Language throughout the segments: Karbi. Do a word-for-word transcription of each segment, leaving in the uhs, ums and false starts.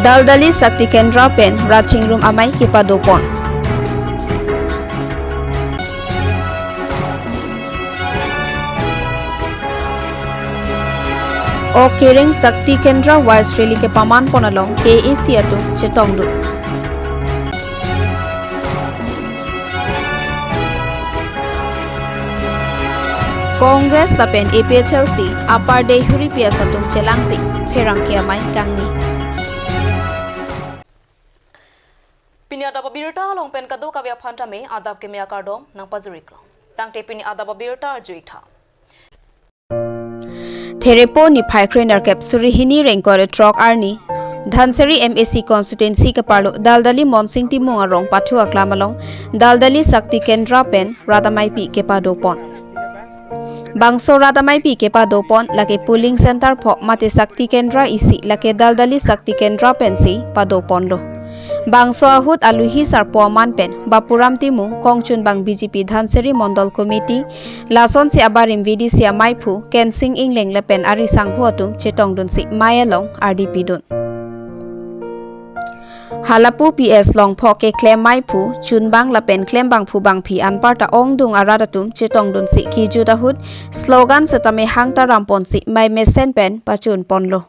Daldali Shakti Kendra pen rat chingrum amei kepadopon. Ok kereng Shakti Kendra Vice Rally kepamanpon along K A A C atum chetongdun. Congress lapen A P H L C Upper Deihori P S atum chelangsi pherangke amei kangni. Pini adap abirta along pen kadokave aphan tame adap keme akardom nangpajiriklo. Tangte pini adap abirta arju-ik tha. Therepo niphai krenerkep suri hini ra ingkoi ra throk arni Dhansiri M A C constituency keparlo Daldali Monsing Timung arong pathu aklam along Daldali Shakti Kendra pen rat ameipi kepadopon. Bangso rat ameipi kepadopon lake polling center pho mate Shakti Kendra isi lake Daldali Shakti Kendra pensi padoponlo. Bangso ahut aluhi sarpo aman pen Bapuram Timung kongchunbang B J P Dhansiri Mondol Committee lasonsi abarim V D C ameiphu Kensing Engleng lapen ari sangho atum chetongdunsi mei along ardi pidun. Halapu P S longpho keklem meiphu chunbang lapen klembangphu bangphi anparta ongdung arat atum chetongdunsi kejut ahut slogan setame hangta ramponsi mei mesen pen pachunponlo.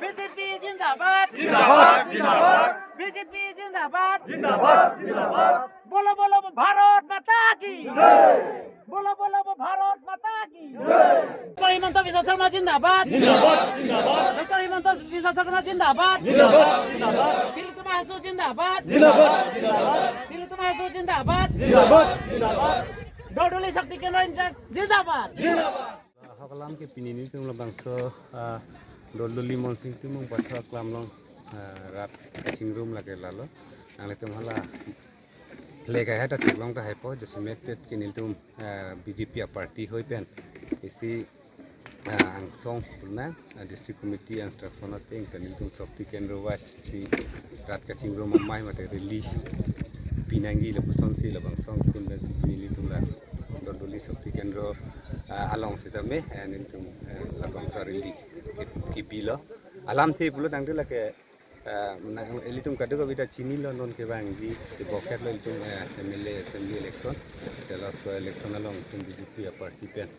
BJP जिंदाबाद। जिंदाबाद, जिंदाबाद। बीजेपी जिंदाबाद। जिंदाबाद, जिंदाबाद। बोलो, बोलो, भारत माता की। जय। बोलो, बोलो, भारत माता की। जय। डॉक्टर हिमंत विश्व शर्मा जिंदाबाद। जिंदाबाद, जिंदाबाद। डॉक्टर हिमंत विश्व शर्मा जिंदाबाद। जिंदाबाद, जिंदाबाद। तिलोत्तमा हेसो जिंदाबाद। जिंदाबाद, जिंदाबाद। तिलोत्तमा हेसो जिंदाबाद। जिंदाबाद, जिंदाबाद। दलदली शक्ति केंद्र इंचार्ज जिंदाबाद। जिंदाबाद। Ahok alam ke pini nelitum labangso, ah, Daldali Monsing Timung pathu aklam along, ah, rat chingrum lake lalo. Nanglitum hala flag hai ta theklong tahaipo, jasemet ke nelitum, ah, B J P aparty hoi pen isi, ah, angsong purna, ah, district committee instruction ateng pen nelitum Shakti Kendra wise si rat kachingrum amei mate rally pinangji lapusonsi labangso angkun pensi pini nelitum la Daldali Shakti Kendra, ah, along sitame, eh, nelitum, eh, labangso rally ke-, kepilo. Alamthe pulo tangte lake, eh, nang ilitum kadokave ta chinilo non kevangji, keboketlo ilitum, eh, M L A assembly election, te laso election along ilitum B J P aparty pen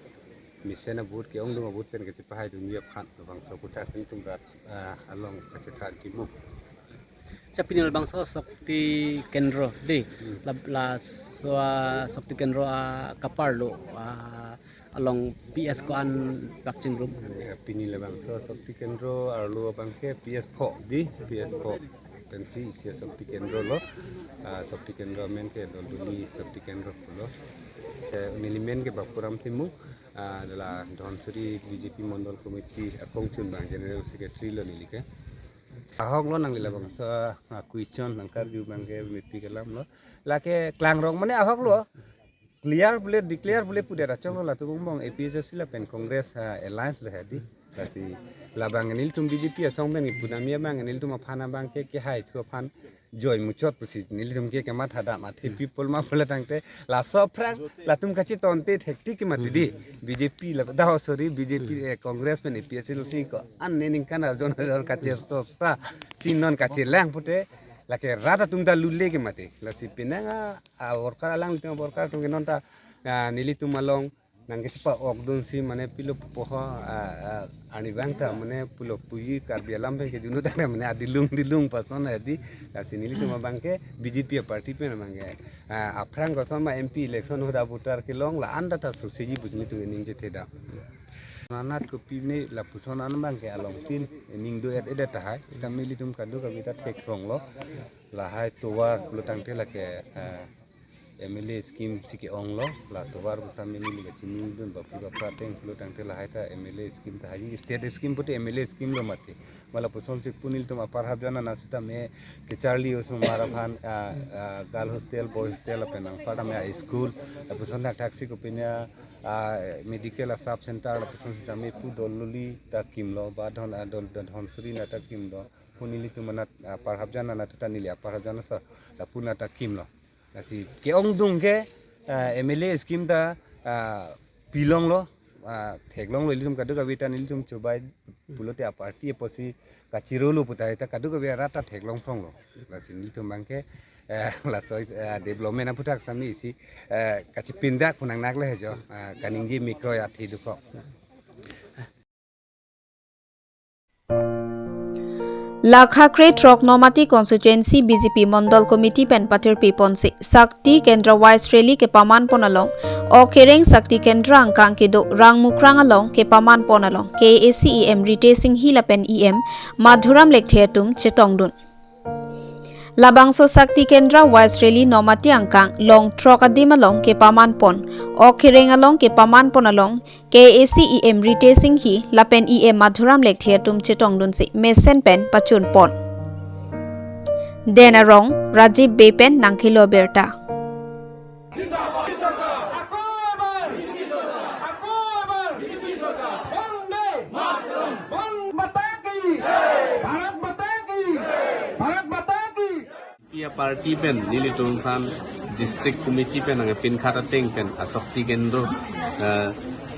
mesen avote ke-ongdung avote pen kachepahaidunji aphan labangso kutha si nelitum rat, eh, along kachethan chimu. Sa pini labangso Shakti Kendra dei. Hmm. Lab-, laso, ah, Shakti Kendra, ah, keparlo, ah, along P S ko-an bak chingrum. Ya, pini labangso Shakti Kendra arlo abangke P S pho dei, P S pho. Pensi isi Shakti Kendra lo, ah, Shakti Kendra amen ke Daldali Shakti Kendra lo. Eh, neli men ke Bapuram Timung, ah, la Dhansiri B J P Mondol Committee akongchunbang General Secretary lo neli ke. Ahok lo nangli labangso, ah, question nangkarju abangke mepik alam lo. Lake klangrong mane ahok lo. Clear pule, declare pule pudet achok lo latum angbong A P H L C lapen Congress, ah, alliance lo hedi. Lasi labang nelitum B J P asong pen ipunami abang nelitum aphan abangke kehai thu aphan joi muchot pusi nelitum ke kematha dam athe people ma pule tangte laso aphrang latum kachetonte thektik ke mati dei. B J P la, dah, sorry, B J P, eh, Congress pen A P H L C ko-an ne ningkan arjon arjon kacherso sa si non kachelang pute lake rat atum ta lule ke mati. Lasi penang a, a worker alanglitum worker atum ke non ta, ah, nelitum along nangkechepa-okdunsi mane pilo pupo ho, ah, ah, arnivang ta mane pulo puji Karbi Anglong pen kejunu tangte mane adilung dilung pason hedi. Lasi nelitum abangke B J P aparty pen abangke, ah, aphrang koson ma M P election ahut avoter kelong la-an ta ta suseji pusi nelitum ningje theda. Nanat kopine lapuson an abangke alongtin ning do-et-edet tahai. Sitame ilitum kadokave ta theklonglo. Lahai tovar pulo tangte lake, ah, M L A scheme si ke-onglo, la tovar pusitame neli kachinidun baphu baphu ateng pulo tangte lahai ta M L A scheme tahai, state scheme pute M L A scheme lo mati. Ma lapusonsi pu nelitum Upper Hafjana na sitame kecharli osomar aphan, ah, ah, girl hostel, boy hostel lapen anparta me a school, lapuson thakthak si kopine, ah, medical a sub center lapuson sitame pu Daldali ta kimlo, ba Dhon, ah, Dol, Dol, Dhansiri na ta kimlo, pu nelitum anat, ah, Upper Hafjana na ta neli Upper Hafjana sa, lapu na ta kimlo. Lasi ke-ongdung ke, ah, M L A scheme ta, ah, pilonglo. ah, theklonglo ilitum kadokave ta nelitum chobai pulote a-party apotsi kachirolo puta ta kadokave arat ta theklongphonglo. Lasi nelitum abangke, eh, laso, eh, development aphuthak sami isi, eh, kachipindak pu nangnaklo he jo, eh, kaningje me kroi athe dokok. Lakha kre throk Nomati constituency B J P Mondol Committee pen patirpi ponsi Shakti Kendra Vice Rally kepaman pon along, Okereng Shakti Kendra angkang kedo Rangmukrang along kepaman pon along K A A C E M Ritesh Enghi lapen E M Madhuram Lekthe atum chetongdun. Labangso Shakti Kendra Vice Rally Nomati angkang long throk adim along kepaman pon, Okereng along kepaman pon along K A A C E M Ritesh Enghi lapen E M Madhuram Lekthe atum chetongdunsi mesen pen pachun pon. Den Arong, Rajiv Bey pen nangkelo abirta. India party pen nelitum aphan district committee pen nangpinkhat ateng pen a-Shakti Kendra, eh,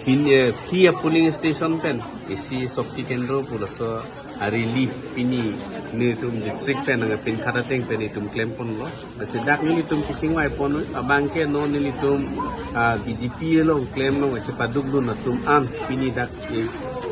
pin, eh, phi a-polling station pen isi Shakti Kendra pu laso a-rally pini nelitum district pen nangpinkhat ateng pen itum klemponlo. Lasi dak nelitum kachingvai pon abangke non nelitum, ah, B J P along klemlo chepadukdun atum an pini dak, eh,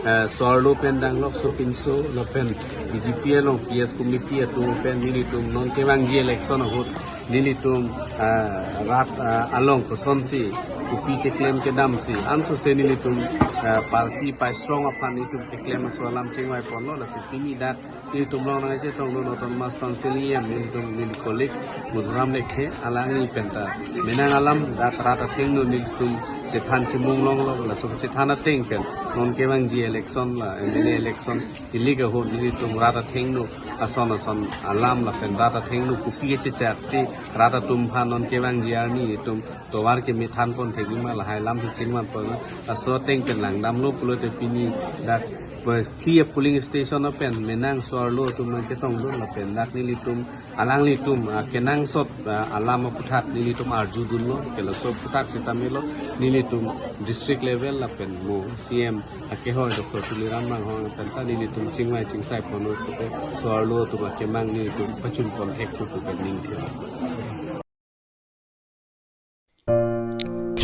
eh, so-arlo pen danglok sopinso lapen B J P along P S committee atum pen nelitum non kevangji election ahut nelitum, ah, rat, ah, along kosonsi kopi keklem kedamsi ansose nelitum, ah, party pai strong aphan nelitum keklem aso alam chingvai ponlo. Lasi pini dak nelitum along nangchetongdun Autonomous Council E M nelitum neli colleagues Madhuram Lekthe alangli penta menang alam dak rat athengno nelitum chethan chimung longlo. Laso chethan ateng pen non kevangji election la M L A election ili ahut nelitum rat athengno ason ason alam lapen rat athengno kopi kechechaksi rat atum aphan non kevangji arni itum tovar kemethan pon thekji ma lahai alam si chingvai pon. Laso ateng pen langdamlo pulote pini dak phi a-polling station pen menang so-arlo atum nangchetongdun lapen dak nelitum alanglitum, ah, kenangsot, ah, alam aphuthak nelitum arjudunlo, ke laso aphuthak sitame lo nelitum district level lapen mo C M akehoi Doctor Tuliram Ronghang penta nelitum chingvai chingsai ponlo pulote so-arlo atum akemang nelitum pachun pon thek pu pen ningthelo.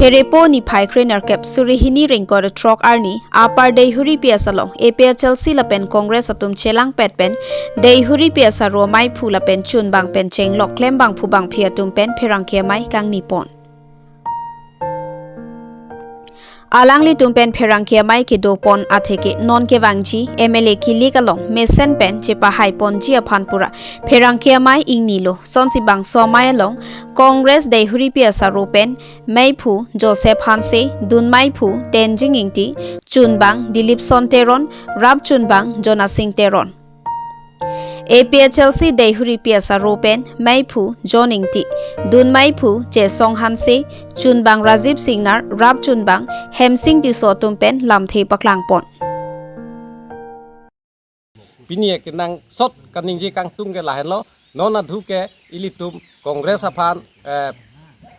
Therepo niphai krenerkep suri hini ringkot throk arni Upper Deihori P S along A P H L C lapen Congress atum chelangpet pen Deihori P S aro maiphu lapen chunbang pen chenglok klembangphu bangphi atum pen pherangke amei kangni pon. Alanglitum pen pherangke amei kedo pon atheke non kevangji M L A kilik along mesen pen chepahai ponji aphan pura pherangke amei ingnilo. Sonsi bangso amei along Congress Deihori P S aro pen maiphu Joseph Hanse, dun maiphu Tenzing Ingti, chunbang Dilipson Teron, rap chunbang Jonasing Teron. A P H L C Deihori P S aro pen maiphu John Ingti, dun maiphu Chesong Hanse, chunbang Rajiv Singnar, rap chunbang Hemsing Tisso atum pen lamthe paklang pon. Pini kenangsot kaningje kangtung ke lahenlo, non adhu ke ilitum Congress aphan, eh,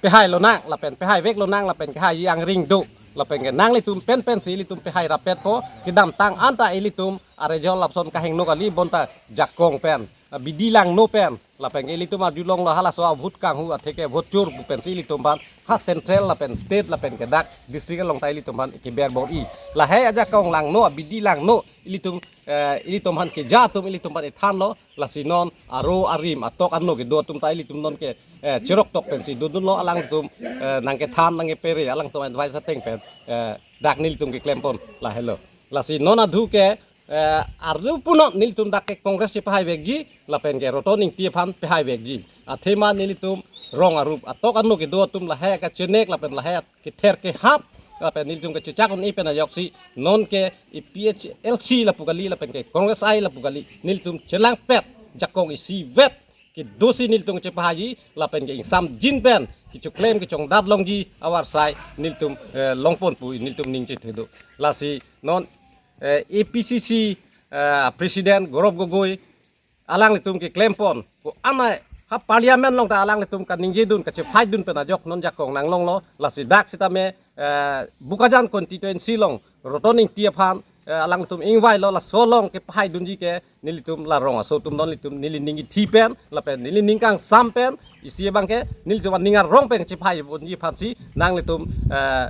pehai lonang lapen pehai vek lonang lapen kehai angring do lapen ke nanglitum pen pensi ilitum pehai rapetpo, kedamtang anta ilitum arejol lapson kahingno kali bonta jakong pen, ah, bidi langno pen lapen ke ilitum arjulonglo halaso a-vote kanghu atheke vote chor pu pensi ilitum aphan ha central lapen state lapen ke dak district along ta ilitum aphan keber bor-i. Lahai ajakong langno, abidi langno ilitum, eh, ilitum aphan keja atum ilitum aphan ethanlo. Lasi non aro arim atok ano kedo atum ta ilitum non ke, eh, cherok tok pensi dodunlo, alangtum, eh, nangkethan nangkepere alangtum advice ateng pen, eh, dak nelitum keklem pon lahelo. Lasi non adhu ke, eh, aro punon nelitum dak ke Congress chepahai vekji lapen ke Roton Ingti aphan pehai vekji. Athema nelitum rong arup atok ano kedo atum lahai kachenek lapen lahai kether kehap lapen nelitum kechechak un-e pen ajoksi non ke A P H L C lapu kali lapen ke Congress ai lapu kali, nelitum chelangpet jakong isivet kedosi nelitum chepahai lapen ke ingsamjin pen kechoklem kechongdat longji avarsai nelitum, eh, longpon pu nelitum ning chethe do. Lasi non, eh, A P C C, eh, President Gaurav Gogoi alanglitum keklem pon ko-an ka parliament along ta alanglitum kaningjedun, kachepaidun pen ajok non jakong nanglonglo. Lasi dak sitame, eh, Bokajan constituency along Roton Ingti aphan, eh, alanglitum ingvailo, laso along kepaidunji ke nelitum la rong aso atum non, nelitum neli ning ithi pen lapen neli ning kangsam pen isi abangke nelitum aning arong pen chepaidunji aphansi nanglitum, eh,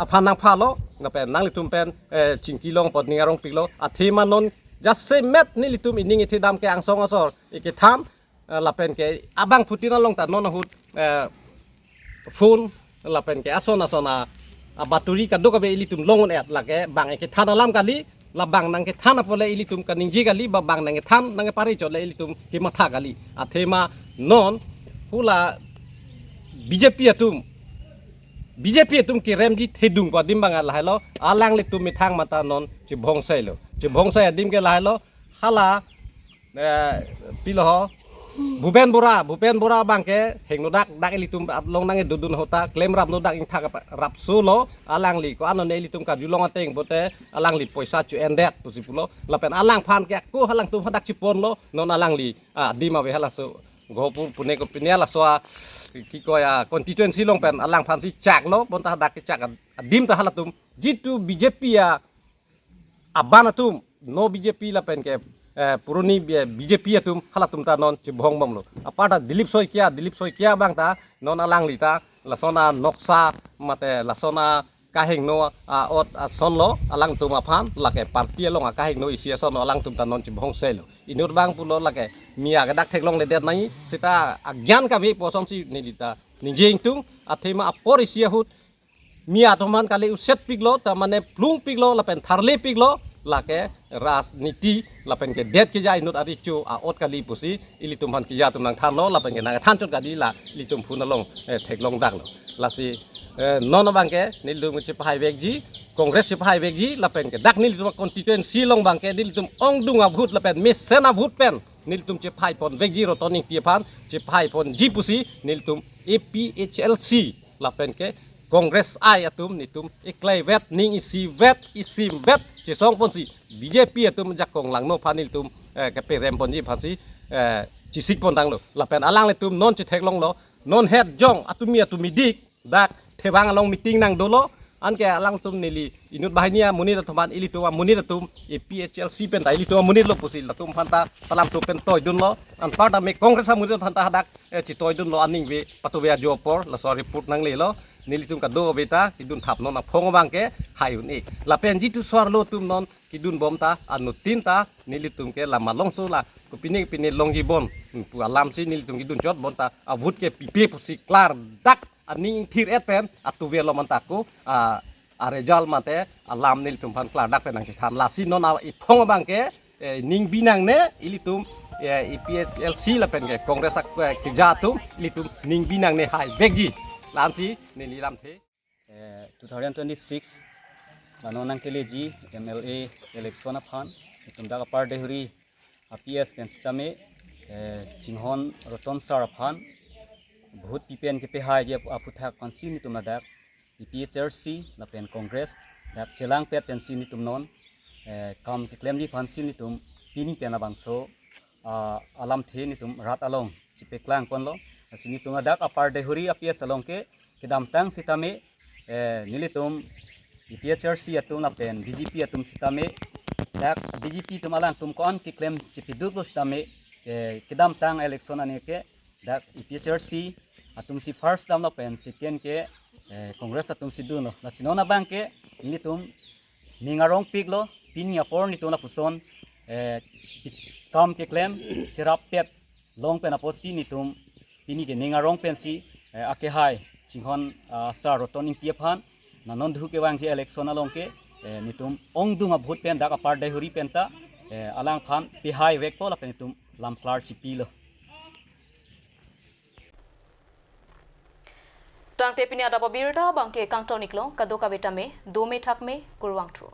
aphan nangphalo lapen nanglitum pen, eh, chingki long apot ning arong piklo. Athema non jasemet nelitum ining ithi dam ke angsong asor ikethan, eh, lapen ke abangphutin along ta non ahut, eh, phone lapen ke ason ason a, abaturi kadokave ilitum long un-et, lake bang ikethan alam kali, labang nangkethan apot le ilitum kaningje kali, ba bang nangkethan nangkepare chot le ilitum kematha kali. Athema non hula B J P atum, B J P atum keremji thedung ko adim abang lahailo, alanglitum methang mata non chebhongsai lo. Chebhongsai adim ke lahailo, hala, eh, pilo ho, Bhupen Bora, Bhupen Bora abangke hingno dak, dak ilitum along nangkedodun ahut ta klemrapno, dak ingthak rap solo, alangli ko-an ne ilitum karjulong ateng pote alangli poisa chu-endet pusi pulo. Lapen alangphan ke ako alangtum hadak cheponlo, non alangli, ah, adim ave halaso Gopur Pune ko pine laso a, ki koi a, constituency along pen alangphansi chaklo, bonta hadak kechak adim ta halatum jitu B J P a aban atum, no B J P lapen ke, eh, puroni B-, B J P atum halatum ta non chebhong bomlo. Aparta Dilip Saikia, Dilip Saikia abang ta non alangli ta lason a noksa mate lason a kahingno a-ot asonlo alangtum aphan, lake party along akahingno isi asonlo, alangtum ta non chebhongsailo. Inut abang pulo lake mia ke dak theklongledet nai, seta agyan kave pu asonsi neli ta ningje ingtung. Athema apor isi ahut mia atum aphan kali uset piklo, ta mane plung piklo lapen tharle piklo, lake rajniti lapen ke det keja inut arecho a-ot kali pusi ilitum aphan keja atum nangthanlo lapen ke nangthan chot kali, la ilitum phone along, eh, theklong daklo. Lasi, eh, non abangke nelitum chepahai vekji, Congress chepahai vekji lapen ke dak nelitum constituency along abangke nelitum ongdung a-vote lapen mesen a-vote pen nelitum chepaipon vekji, Roton Ingti aphan chepaiponji pusi nelitum A P H L C lapen ke Congress I atum nelitum iklai vet, ning isi vet, isim vet chesong ponsi B J P atum jakong langno aphan nelitum, eh, keperem ponji aphansi, eh, chesik pon tanglo. Lapen alanglitum non chetheklonglo, non het jong atumi atumi dik dak Thevang along meeting nangdolo, anke alangtum neli inut banghini amonit atum aphan, ilitum amonit atum, A P H L C pen ta ilitum amonit lo pusi latum aphan ta palam so pen toidunlo. Anparta me Congress amonit aphan ta hadak, eh, chetoidunlo, aning ave, patuve ajo apor, laso report nanglelo. Nelitum kadokave ta kedun thap, non aphong abangke hai un-e. Lapen jitu so-arlo atum non kedun bom ta, anuttin ta nelitum ke lam alongso la kopine kopine longji bon pu alamsi nelitum kedun chot, bonta a-vote ke pipe pusi klardak aning ingthir-et pen atuve lo manta ko, a, a-result mate alam nelitum aphan klardak pen nangchethan. Lasi non a-iphong abangke, eh, ning binangne ilitum, eh, A P H L C lapen ke Congress ak-, eh, keja atum ilitum ning binangne hai vekji. La-ansi neli lamthe. Eh, two thousand twenty-six la non nangkeleji M L A election aphan, itum dak apar Deihori a-P S pen sitame, eh, Chinghon Roton sar aphan vote pi pen kepahaiji ap-, aphuthak aphansi nelitum ladak A P H L C lapen Congress dak chelangpet pensi nelitum non, eh, kam keklemji aphansi nelitum pini pen labangso, ah, alamthe nelitum rat along chepaklang ponlo. Lasi nelitum ladak apar Deihori a-P S along ke kedamtang sitame, eh, nelitum A P H L C atum lapen B J P atum sitame, dak B J P atum alangtum ko-an keklem chepiduklo sitame, eh, kedamtang election ani ke dak A P H L C atumsi first damlo pen second ke, eh, Congress atumsi dunlo. Lasi non abangke nelitum ning arong piklo, pini apor nelitum lapuson, eh, kam keklem cherapet long pen apotsi nelitum pini ke ning arong pensi, eh, akehai Chinghon, ah, sar Roton Ingti aphan, na non dhu kevangji election along ke, eh, nelitum ongdung a-vote pen dak apar Deihori pen ta, eh, alangphan pahai vekpo lapen nelitum lam klar chipilo. Tangte pini adap abirta abangke kangton-iklo, kadokave tame dome thakme, kurvangthu.